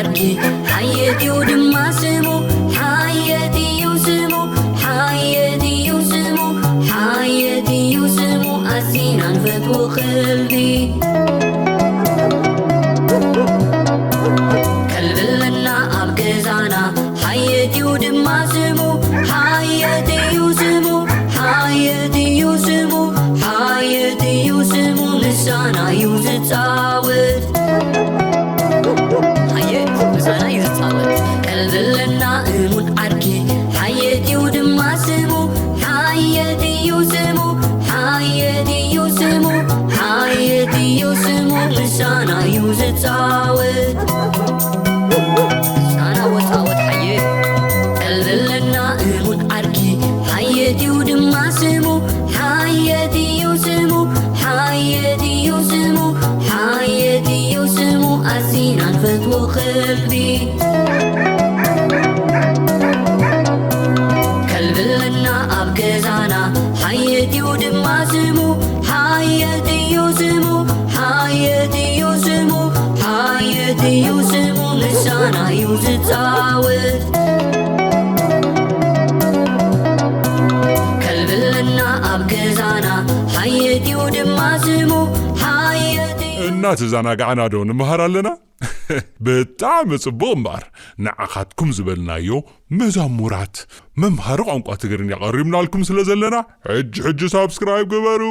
ሓየት እዩ ድማ ስሙ፣ ሓየት እዩ ስሙ፣ ሓየት እዩ ስሙ፣ ሓየት እዩ ስሙ፣ ኣዚና ንፈትዎ ከልቢ። ከልብልና ኣብ ገዛና፣ ሓየት እዩ ድማ ስሙ፣ ሓየት እዩ ስሙ፣ ሓየት እዩ ስሙ፣ ሓየት እዩ ስሙ፣ ምሳና እዩ ዝጻወት። ሓየት ምሳና እዩ ዝጻወት። ቀልብልና እሙን ዓርኪ፣ ሓየት እዩ ድማ ስሙ፣ ሓየት እዩ ስሙ፣ ሓየት እዩ ስሙ፣ ሓየት እዩ ስሙ፣ ምሳና እዩ ዝጻወት። ምሳና ወጻወት ሓየት። ቀልብልና እሙን ዓርኪ፣ ሓየት እዩ ድማ ስሙ፣ ሓየት እዩ ስሙ፣ ሓየት እዩ ስሙ፣ ሓየት እዩ ስሙ፣ ኣዚና ንፈትዎ ከልቢ። ከልብልና ኣብ ገዛና፣ ሓየት እዩ ድማ ስሙ፣ ሓየት እዩ ስሙ፣ ሓየት እዩ ስሙ፣ ሓየት እዩ ስሙ፣ ምሳና እዩ ዝጻወት። ከልብልና ኣብ ገዛና፣ ሓየት እዩ ድማ ስሙ፣ ሓየት እዩ እናተዘናጋዕና ዶ ንምሃር ኣለና? ብጣዕሚ ጽቡቕ እምበኣር፣ ንዓኻትኩም ዝበልናዮ መዛሙራት መምሃሪ ቋንቋ ትግርኛ ቀሪብናልኩም ስለ ዘለና፣ ሕጂ ሕጂ ሳብስክራይብ ግበሩ።